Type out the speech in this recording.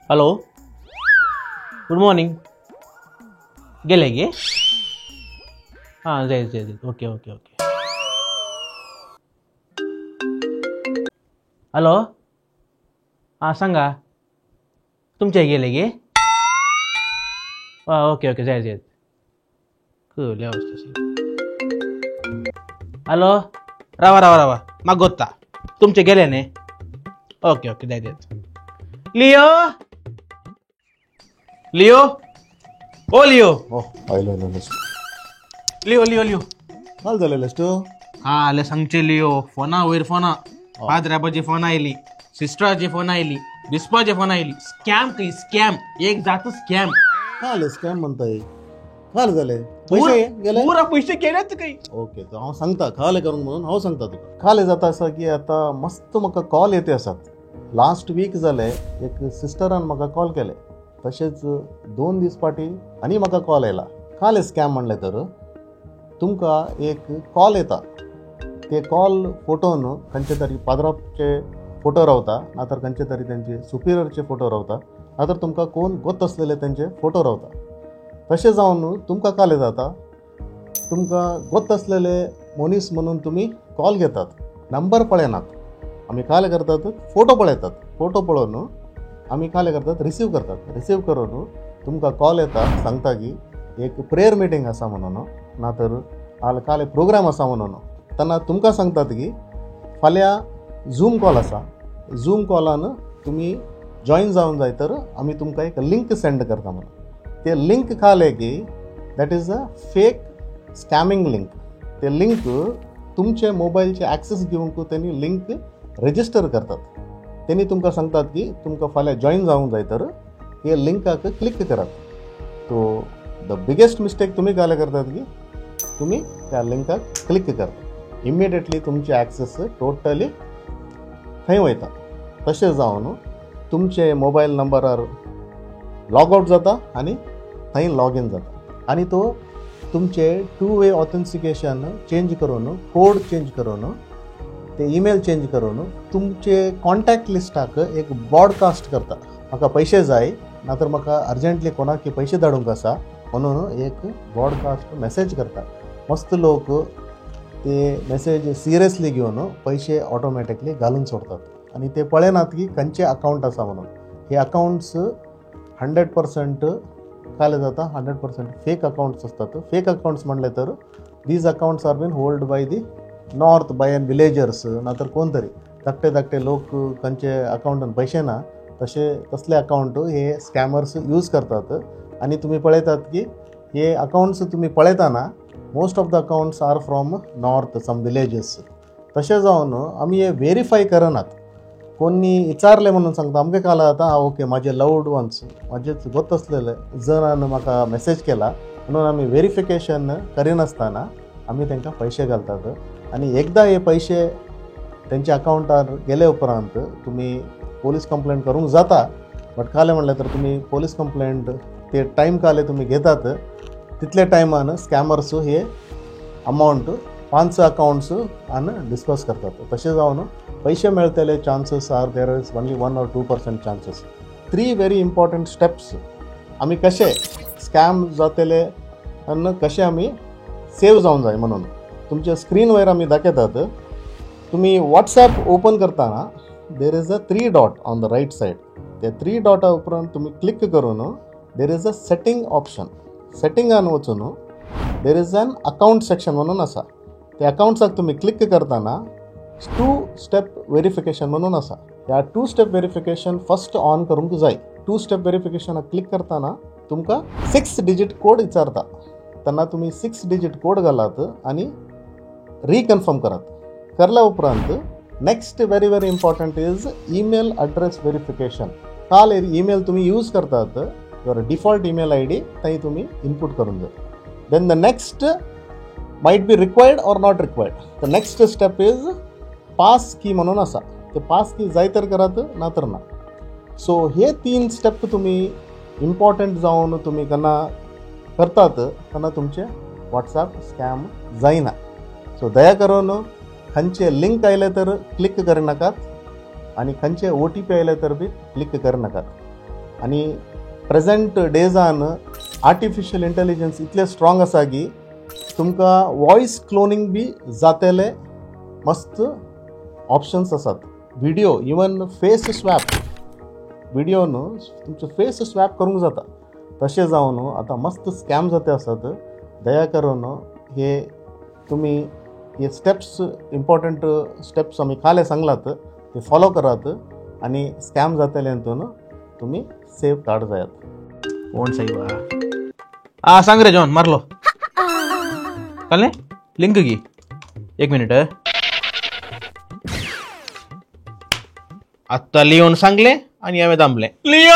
Hello, good morning. गेले गे? हां, जाय जाय जाय. Okay okay okay. Hello, हां सांगा, तुमचे गेले गे? हां, ओके ओके, जाय जाय. कळ्ळें. हॅलो, रावा रावा रावा, म्हाका गोत्ता तुमचे गेले न्ही? ओके ओके, जाय जाय. लिओ, लिओ, ओ लिओ. ओ आयलो आयलो. Leo Leo Leo. काल जालें तूं? हां, आले सांगचे लिओ, फोना वयर फोना, पाद्राबाची फोन आयली, सिस्टराची फोन आयली, बिस्पाची फोन आयली. स्कॅम खंय स्कॅम, एक जात स्कॅम. काल स्कॅम म्हणताय, काल जाले पयशे गेले, पुरा पयशे गेलेच खंय. ओके, तर हांव सांगता खाले करूंक म्हणून हांव सांगता तुका. खाले जाता आसा की आतां मस्त म्हाका कॉल येते आसात. लास्ट वीक जाले एक सिस्टरान म्हाका कॉल केले, तशेंच 2 दीस फाटीं आनी म्हाका कॉल आयला. काल स्कॅम म्हणलें तर तुमकां एक कॉल येता, ते कॉल फोटोन खंयचे तरी पाद्राचे फोटो रावता, ना तर खंयचे तरी तेंचे सुपिरियरचे फोटो रावता, ना तर तुमकां कोण गोत आसलेले तेंचे फोटो रावता. तशें जावन तुमकां काले जाता, तुमकां गोत आसलेले मनीस म्हणून तुमी कॉल घेतात, नंबर पळयनात. आमी काले करतात, फोटो पळयतात, फोटो पळोवन आमी काले करतात, रिसीव करतात. रिसीव करून तुमकां कॉल येता, सांगता की एक प्रेयर मिटींग आसा म्हणून, ना तर काले प्रोग्राम आसा म्हणून. तेन्ना तुमकां सांगतात की फाल्यां झूम कॉल आसा, झूम कॉलान तुमी जॉईन जावन जाय तर आमी तुमकां एक लिंक सेंड करता म्हणून. ते लिंक खाले की that is a fake scamming link. ते लिंक तुमचे मोबायलचे ॲक्सेस घेवंक तेणी लिंक रजिस्टर करतात. तेणी तुमकां सांगतात की तुमकां फाल्यां जॉईन जावंक जाय तर हे लिंकाक क्लिक करात. तो the biggest mistake तुमी काले करतात की तुमी त्या लिंकाक क्लिक करतात, इमिडिएटली तुमचे ॲक्सेस टोटली थंय वयता. तशें जावन तुमचे मोबायल नंबरार लॉग आउट जाता आनी थंय लॉग इन जाता, आनी तो तुमचे 2 वे ऑथेंटिकेशन चेंज करून, कोड चेंज करून, ते ईमेल चेंज करून तुमचे कॉन्टॅक्ट लिस्टाक एक ब्रॉडकास्ट करता. म्हाका पयशे जाय, ना तर म्हाका अर्जंटली कोणाक पयशे धाडूंक आसा म्हणून एक ब्रॉडकास्ट मॅसेज करता. मस्त लोक ते मॅसेज सिरियसली घेवन पयशे ऑटोमॅटिकली घालून सोडतात आनी ते पळयनात की खंयचे अकावंट आसा म्हणून. हे अकावंट्स 100% काले जाता, 100% फेक अकावंट्स आसतात. फेक अकावंट्स म्हणले तर these accounts are been hold by the north by an villagers, ना तर कोण तरी धाकटे धाकटे लोक खंयचे अकावंटान पयशे ना तशे तसले अकावंट हे स्कॅमर्स यूज करतात. आनी तुमी पळयतात की हे अकावंट्स तुमी पळयतना most of the accounts are from north some villages. तशें जावन आमी हे वेरीफाय करनात. कोणी विचारलें म्हणून सांगता आमकां काल जाता, आं ओके म्हाजे लव्ड वन्स म्हाजेच गोत आसलेले जणान म्हाका मॅसेज केला म्हणून आमी वेरीफिकेशन करिनासतना आमी तांकां पयशे घालतात. आनी एकदां हे पयशे तेंच्या अकावंटार गेले उपरांत तुमी पोलीस कंप्लेंट करूंक जाता, बट काले म्हणलें तर तुमी पोलीस कंप्लेंट ते टायम काले तुमी घेतात तितले टायमान स्कॅमर्स हे अमावंट 5 अकावंट्स आनी डिस्कस करतात. तशें जावन पयशे मेळटले chances are there is only 1 or 2% chances. 3 very important steps आमी कशे स्कॅम जातले आनी कशे आमी सेव जावन जाय म्हणून तुमच्या स्क्रीन वयर आमी दाखयतात. तुमी वॉट्सॅप ओपन करतना there is a 3 dot on the right side. ते 3 डॉटा उपरांत तुमी क्लिक करून there is a setting option. सेटिंगान वचून there is an account section म्हणून आसा. ते अकावंट्साक तुमी क्लिक करतना 2 स्टेप वेरिफिकेशन म्हणून आसा. ह्या 2 स्टेप वेरिफिकेशन फर्स्ट ऑन करूंक जाय. 2 स्टेप वेरिफिकेशनाक क्लिक करतना तुमकां 6 डिजीट कोड विचारता, तेन्ना तुमी 6 डिजीट कोड घालात आनी रिकन्फर्म करात. करल्या उपरांत next very very important is email address verification. काल ईमेल तुमी यूज करतात your default email I D थंय तुमी इनपूट करूंक जाय. Then the next might be required or not required. The next step is pass key म्हणून आसा. ते पास की जाय तर करात ना तर ना. सो हे 3 स्टेप तुमी इम्पॉर्टंट जावन तुमी केन्ना करतात तेन्ना तुमचे वॉट्सॅप स्कॅम जायना. सो दया करून खंयचे लिंक आयले तर क्लिक करनाकात आनी खंयचे OTP आयले तर बी क्लिक करनाकात. आनी प्रेजेंट डेजान आर्टिफिशियल इंटेलिजन्स इतलें स्ट्रॉंग आसा की तुमकां वॉयस क्लोनींग बी जातले, मस्त ऑप्शन्स आसात. Video, even face swap video न्हू तुमचो फेस स्वॅप करूंक जाता. तशें जावन आतां मस्त स्कॅम जाते आसात. दया करून हे तुमी हे स्टेप्स, इम्पॉर्टंट स्टेप्स आमी खाले सांगलात ते फॉलो करात आनी स्कॅम जातले हितून तुमी सेफ काड जायात. कोण साहेब आ सांग रे जॉन मारलो कळ्ळें लिंक की एक मिनिट. आत्ता लिओन सांगले आनी हांवें थांबलें. लिओ